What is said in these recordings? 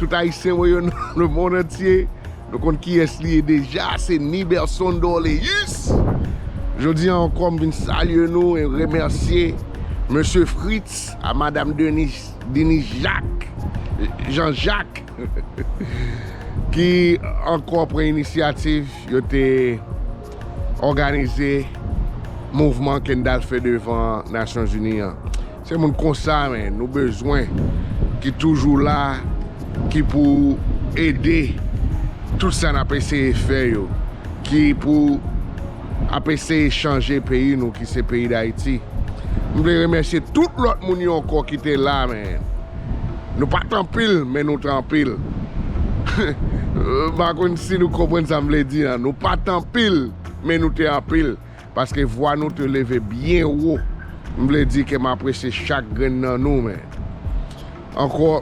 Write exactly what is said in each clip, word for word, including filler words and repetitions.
Tout Ayisyen mwen yo nan lemonn antye, nou konn kiyès li ye deja, se Niberson Dorléus. Jodi a ankò, m vin salye nou e remèsye Mesye Fritz a Madam Denis, Denis Jacques, Jean Jacques, ki ankò pran inisyativ, yo te òganize mouvman Kendall fè devan Nasyonzini an. Se moun konsa, men, nou bezwen, ki toujou la, ki pou ede tout sa n ap eseye fè yo, ki pou ap eseye chanje peyi nou, ki se peyi Dayiti. M vle remèsye tout lòt moun yo ankò ki te la, men. Nou pa t anpil, men nou te anpil. M pa konn si nou konprann sa m vle di an. Nou pa t anpil, men nou te anpil. Paske vwa nou te leve byen wo. M vle di ke m apresye chak grenn nan nou, men. Ankò,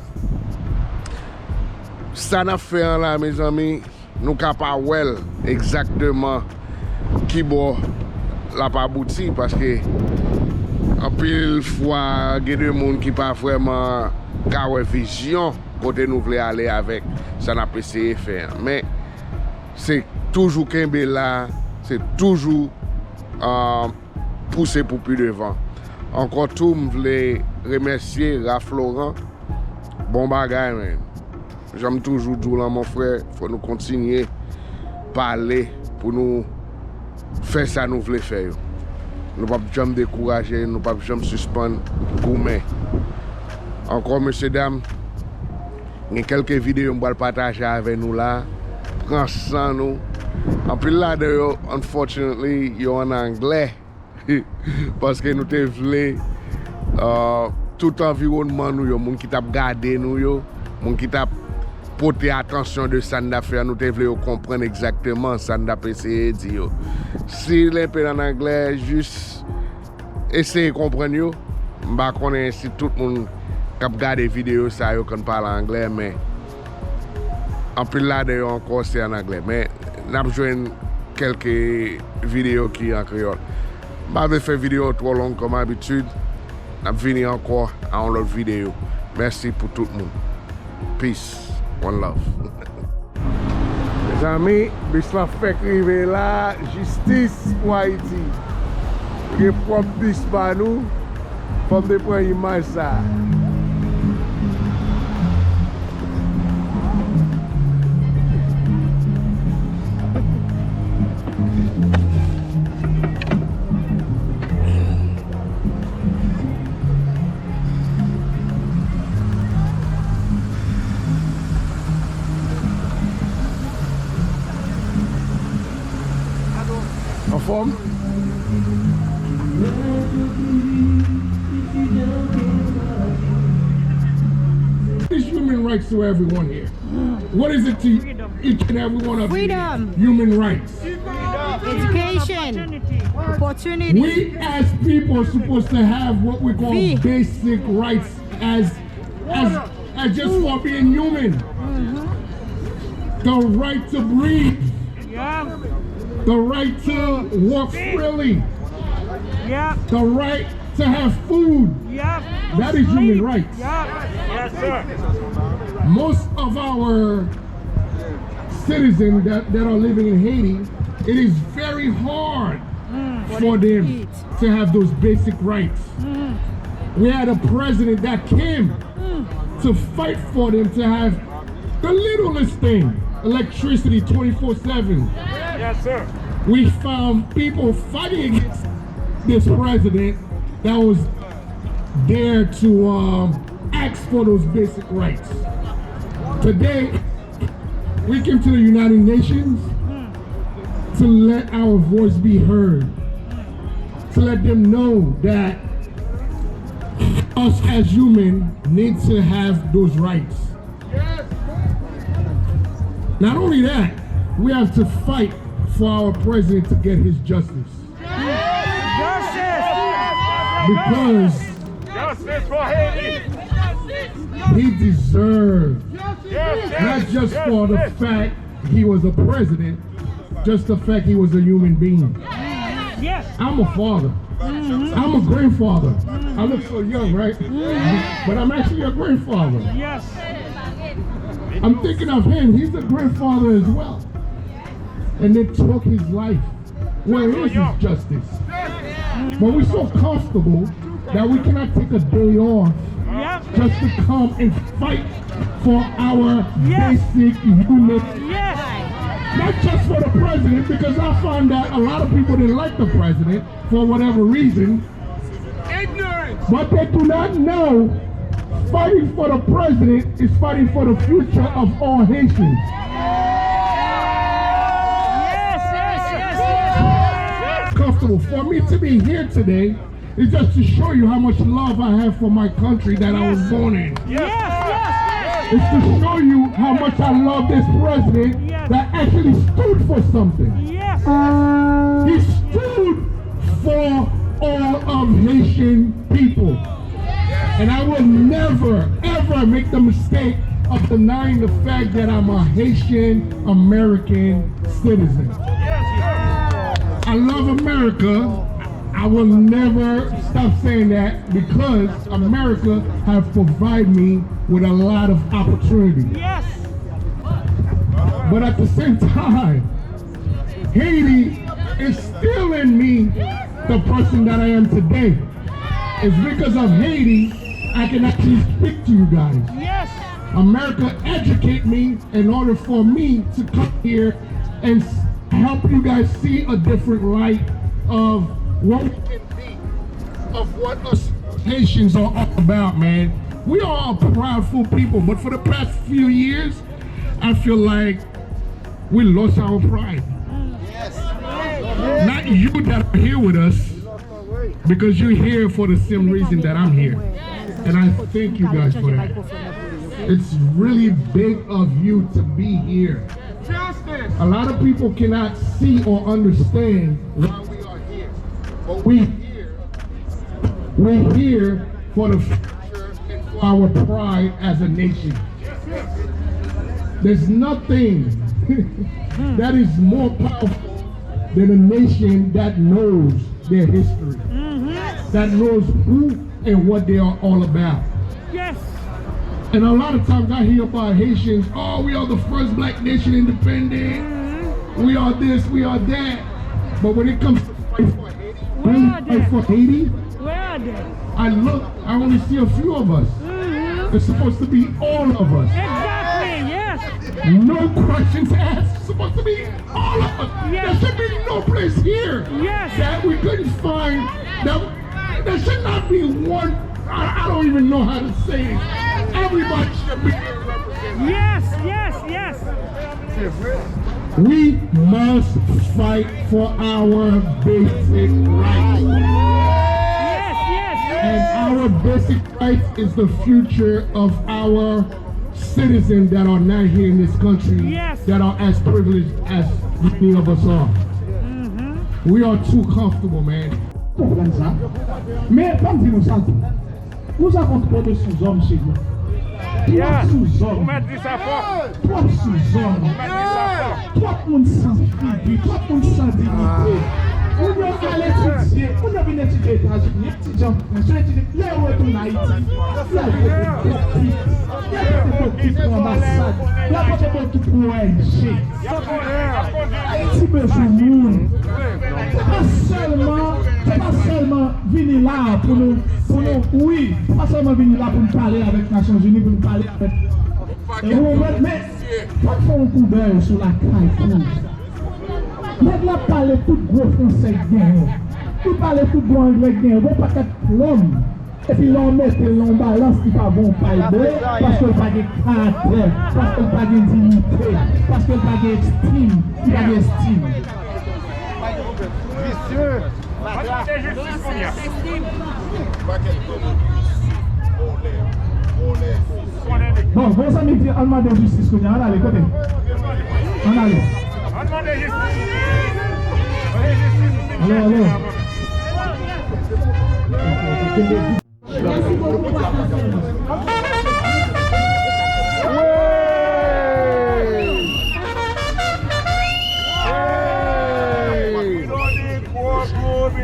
sa n ap fè an la, mezanmi, nou ka pa wè l egzakteman kibò l ap abouti, paske anpil fwa, gen de moun ki pa vrèman ka wè vizyon kote nou vle ale avèk sa n ap eseye fè an. Men, se toujou kenbe la, se toujou, ah, pouse pou pi devan. Ankò tou, m vle remèsye Ralph Laurent. Bon bagay, men. Jan m toujou di w lan, mon frè, fò nou kontinye pale pou nou fè sa nou vle fè yo. Nou p ap janm dekouraje, nou p ap janm sispann goumen. Ankò, mesye dam, gen kèlke videyo m pral pataje avè nou la. Pran san nou. Anpil ladan yo, unfortunately, yo an anglè. Paske nou te vle, euh, tout anviwònman nou yo, moun ki t ap gade nou yo, moun ki t ap pote atansyon de sa n t ap fè a, nou te vle yo konprann egzakteman sa n t ap eseye di yo. Si l enpe an anglè, jis eseye konprann yo. M pa konnen si tout moun k ap gade videyo sa yo konn pale anglè, men anpil ladan yo ankò se an anglè. Men n ap jwenn kèlke videyo ki an kreyòl. M pa vle fè videyo twò long kòm abitid. N ap vini ankò a yon lòt videyo. Mèsi pou tout moun. Peace. One love. Mezanmi, bis lan fèk rive la. Jistis pou Ayiti. Nou gen pwòp bis pa nou. Fò m te pran imaj sa. Anfòm? It's human rights to everyone here. What is it to each and every one of you? Freedom. Human rights. Education. Opportunity. We as people are supposed to have what we call basic rights as, as, as just for being human. The right to breathe. Yeah. The right to walk freely. Yeah. The right to have food. Yeah. That is human rights. Yeah. Yes, sir. Most of our citizens that, that are living in Haiti, it is very hard for them to have those basic rights. We had a president that came to fight for them to have the littlest thing, electricity twenty-four seven. Yes, sir. We found people fighting against this president that was there to, um, ask for those basic rights. Today, we came to the United Nations to let our voice be heard, to let them know that us as human need to have those rights. Not only that, we have to fight for our president to get his justice. Justice! Because he deserved, not just for the fact he was a president, just the fact he was a human being. Yes. I'm a father. I'm a grandfather. I look so young, right? But I'm actually a grandfather. Yes. I'm thinking of him. He's a grandfather as well. And they took his life. Where is his justice? But we're so comfortable that we cannot take a day off just to come and fight for our basic human. Not just for the president, because I find that a lot of people didn't like the president for whatever reason. But they do not know fighting for the president is fighting for the future of all Haitians. Comfortable. For me to be here today is just to show you how much love I have for my country that I was born in. It's to show you how much I love this president that actually stood for something. He stood for all of Haitian people. And I will never, ever make the mistake of denying the fact that I'm a Haitian American citizen. I love America. I will never stop saying that because America have provided me with a lot of opportunity. But at the same time, Haiti is still in me, the person that I am today. It's because of Haiti I can actually speak to you guys. America educate me in order for me to come here and s- help you guys see a different light of what we can be, of what us Haitians are all about, man. We are a prideful people, but for the past few years, I feel like we lost our pride. Not you that are here with us, because you're here for the same reason that I'm here. And I thank you guys for that. It's really big of you to be here. A lot of people cannot see or understand why we are here. But we here, we here for the future and for our pride as a nation. There's nothing that is more powerful than a nation that knows their history, that knows who and what they are all about. And a lot of times I hear about Haitians, oh, we are the first black nation independent. We are this, we are that. But when it comes to fight for Haiti, when you fight for Haiti, I look, I only see a few of us. It's supposed to be all of us. No questions asked. It's supposed to be all of us. There should be no place here that we couldn't find. That, there should not be one. I, I don't even know how to say it. Everybody should be here represented. We must fight for our basic rights. And our basic rights is the future of our citizens that are not here in this country, that are as privileged as many of us are. We are too comfortable, man. Konprann sa. Men, ban m di nou sa tou. Nous avons trop de sous-hommes chez nous. Twòp souzòm. Ou mèt di sa fò. Twòp souzòm. Ou mèt di sa fò. Twòp moun san figi, twòp moun san diyite. Moun yo al etidye, moun yo vin etidye Etazini, etidye an Frans, yo etidye, lè yo retounen Ayiti, y al pote bokit, y al pote bokit pou anbasad, y al pote bokit pou O N G. Ayiti bezwen moun. Se pa sèlman, se pa sèlman vini la pou nou, pou nou, wi, se pa sèlman vini la pou nou pale avèk Nasyonzini, pou nou pale avèk, e, Wowòd, men fòk fè yon koudèy sou lakay tou. Nèg la pale tout gwo fransè k genyen. Li pale tout gwo anglè k genyen. Gon pakèt plòm. Epi lè w mete l nan yon balans, li pa bon, pa ble, paske l pa gen karaktè, paske l pa gen diyite, paske l pa gen estim, li pa gen estim. Visye. Bon, bon, zanmi di, ann mande jistis kounye a, ann ale, kote? Ann ale. Ann mande jistis. Mande jistis pou Michel. Alo, alo. Mèsi bokou pou atansyon nou.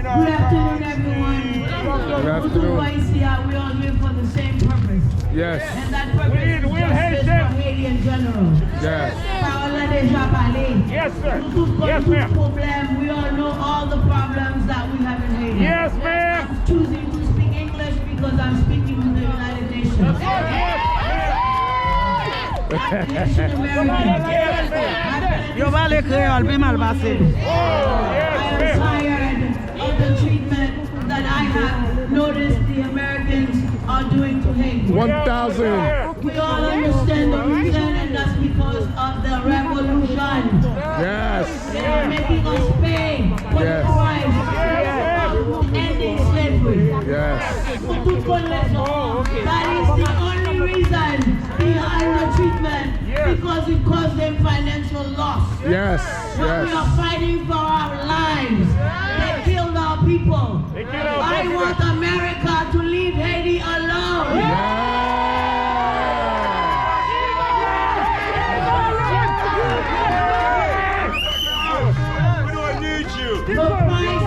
Good afternoon, everyone. Good afternoon. Nou tout bò isi a, we all live for the same purpose. Yes. And that purpose is justice for Haiti in general. Yes. Pawòl la deja pale. Yes, sir. Nou tout konn tout pwoblèm. We all know all the problems that we have in Haiti. Yes, ma'am. I'm choosing to speak English because I'm speaking with the United Nations. As Haitian American, I've been in this for twenty years. I am tired of the treatment that I have noticed the Americans are doing to Haiti. One thousand. We all understand the reason, and that's because of the revolution. Yes. They are making us pay for the price of ending slavery. Yes. Pou tout bon rezon. That is the only reason behind the treatment, because it caused them financial loss. Yes. When we are fighting for our lives, they killed our people. I want America to leave Haiti alone. We don't need you. The price,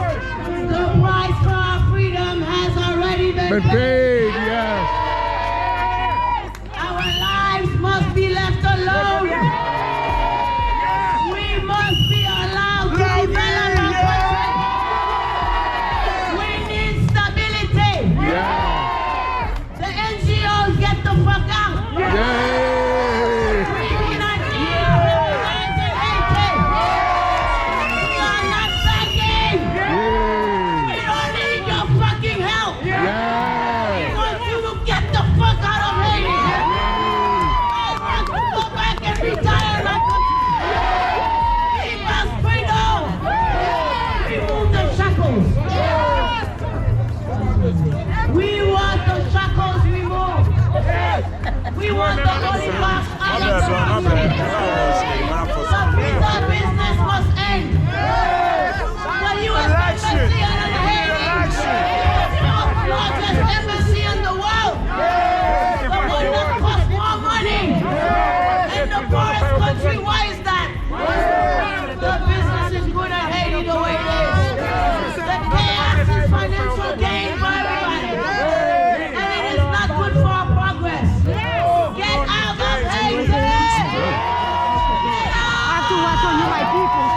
the price for our freedom has already been paid. Been paid, yes. Our lives must be left alone. We must be allowed to develop our country. We need stability. The N G Os, get the fuck out. We do not need criminals in Haiti. We are not begging. We don't need your fucking help. We want you to get the fuck out of Haiti. I want to go back and retire in my country. Give us freedom. Remove the shackles. We want the shackles removed. We want the oligarchs out of the country. The visa business must end. The U S Embassy in Haiti is the fourth largest embassy in the world. The one that costs more money in the poorest country. Why is that? The business is good in Haiti the way it is. The chaos is financial gain for everybody. And it is not good for our progress. Get out of Haiti! Get out! I have to watch on you, my people.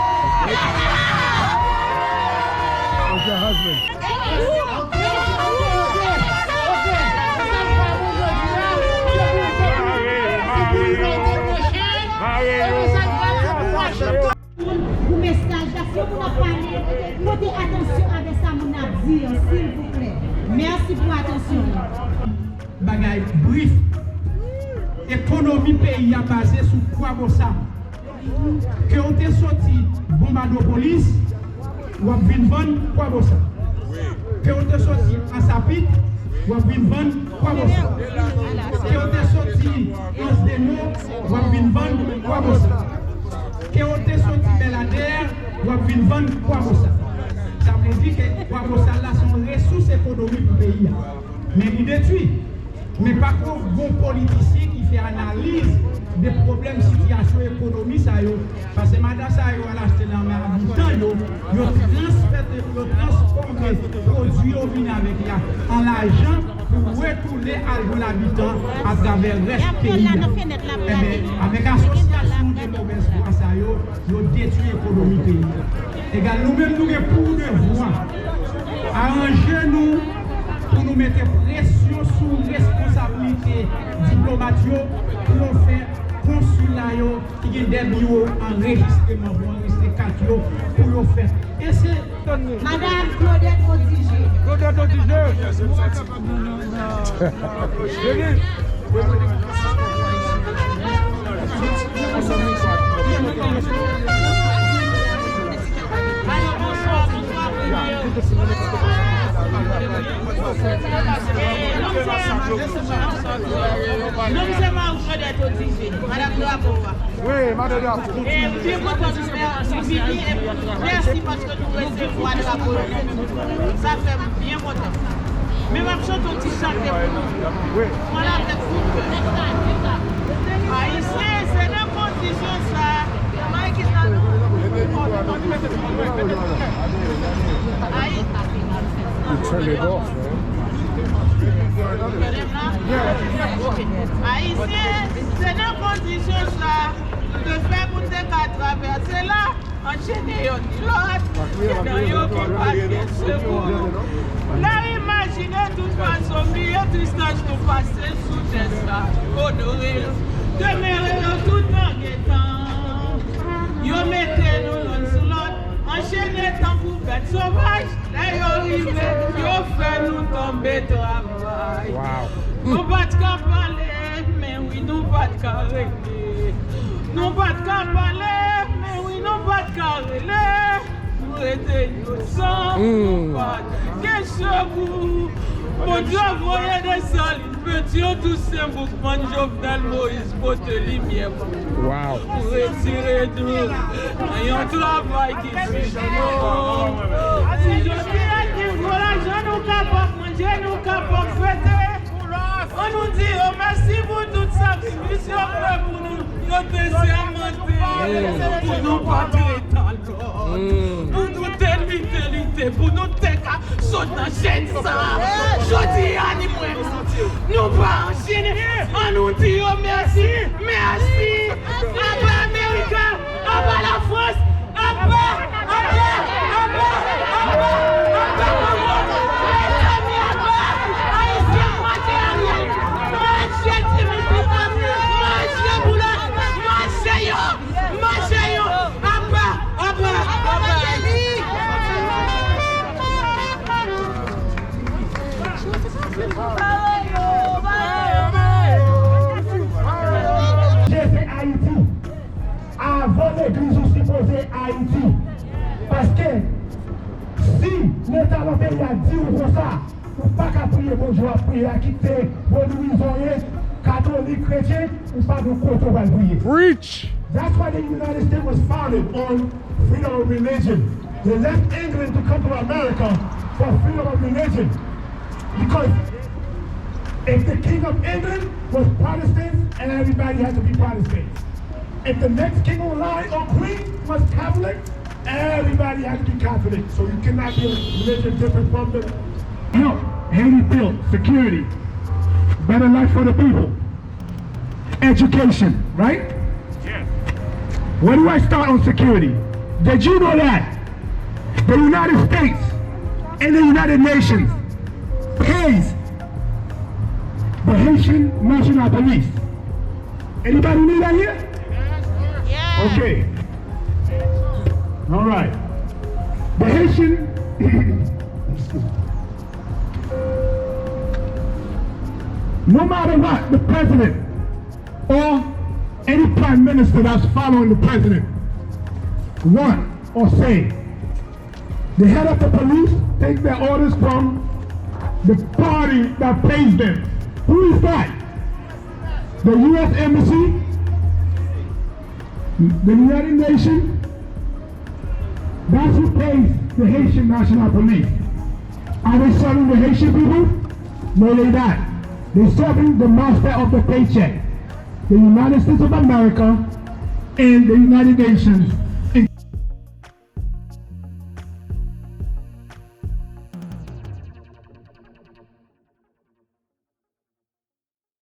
Get out! Where's your husband? Pou mesaj la, si yon moun ap pale, pote atansyon avè sa moun nan ap di an, silvouplè. Mèsi pou atansyon an. Bagay brif. Ekonomi peyi a baze sou kwabosa. Ke w te soti Bonbadopolis, w ap vin vann kwabosa. Ke w te soti Ansapit, w ap vin vann kwabosa. Ke w te soti Anse des Naux, w ap vin vann kwabosa. Ke w te soti Bèladè, w ap vin vann kwabosa. Sa vle di ke kwabosa la se yon resous ekonomik pou peyi a. Men li detwi. Men pako gon politisyen ki fè analiz de pwoblèm sitiyasyon ekonomi sa yo, paske madan sa yo al achte nan men abitan yo, yo transfè, yo transfòme pwodui yo vin avèk la an lajan pou retounen al jwenn abitan atravè rès peyi a. Enben, avèk asosyasyon de movèz fwa sa yo, yo detwi ekonomi peyi a. Egal, nou menm nou gen pou devwa aranje nou pou nou mete presyon sou responsablite diplomat yo pou yo fè konsila yo ki gen de biwo anrejistreman pou anrejistre kat yo pou yo fè. E se Madame Claudette Odigé. Claudette Odigé. Non, se Marie Claudette Odigé, Madame Drapeau a. Wi, madan Drapo. E m byen kontan nou vini e mèsi paske nou resevwa drapo yo. Sa fè m byen kontan. Men m ap chante yon ti chante pou nou. Wi. Mwen la avèk tout kè. Ayisyen, se nan kondisyon sa. Ayi. You turn it off, man. Ayisyen, se nan kondisyon sa, nou te fè pou n te ka travèse la, anchene youn lòt, nan yo ki pa gen sekou. N a imajine tout fason, bliye tristès nou pase sou tè sa, onore yo, demere yo tout nan gentan. Yo mete nou youn sou lòt, anchene tankou bèt sovaj. Lè yo rive, yo fè nou tonbe travay. Wow. Nou pa t ka pale, men wi, nou pa t ka rele. Nou pa t ka pale, men wi, nou pa t ka rele. Nou rete yo san, mm, nou pa t gen sekou. Bondye voye Desalin, Petyon, Tousen, Boukman, Jovenel Moïse pote limyè pou nou. Wow. Pou retire nou nan yon travay ki sou nou. Si jodi a gen gwo lajan, nou kapab manje, nou kapab fete. Ann nou di yo mèsi pou tout sakrifis yo fè pou nou. Yo te sèmante pou nou pa trete alò. Mm. Pou nou te lite, lite, pou nou te ka sot nan chèn sa. Jodi a, ni mwen, nou pa anchene. Ann nou di yo mèsi, mèsi. Aba Amerika, aba Lafrans, aba, aba, aba, aba, aba Kongo. Mezanmi, aba Ayisyen, mache Ariel, mache Dimitri Vorbe, mache Boulos, mache yo. Mache yo! Aba! Aba! Aba! Jezi Ayiti. Avan legliz ou sipoze Ayiti. Paske si Leta nan peyi a di w konsa, ou pa ka priye Bondye w ap priye a, kit se vodouizan w ye, katolik, kretyen, ou pa gen kote w pral priye. Preach! That's why the United States was founded on freedom of religion. They left England to come to America for freedom of religion. Because if the king of England was Protestant, everybody had to be Protestant. If the next king in line or queen was Catholic, everybody had to be Catholic. So you cannot be a religion different from the. Help, Haiti built, security, better life for the people, education, right? Yes. Where do I start on security? Did you know that the United States and the United Nations pays the Haitian National Police? Anybody need that here? Yeah. Okay. All right. The Haitian, no matter what, the president or any prime minister that's following the president want or say, the head of the police take their orders from the party that pays them. Who is that? The U S Embassy? The United Nations? That's who pays the Haitian National Police. Are they serving the Haitian people? No, they not. They serving the master of the paycheck. The United States of America and the United Nations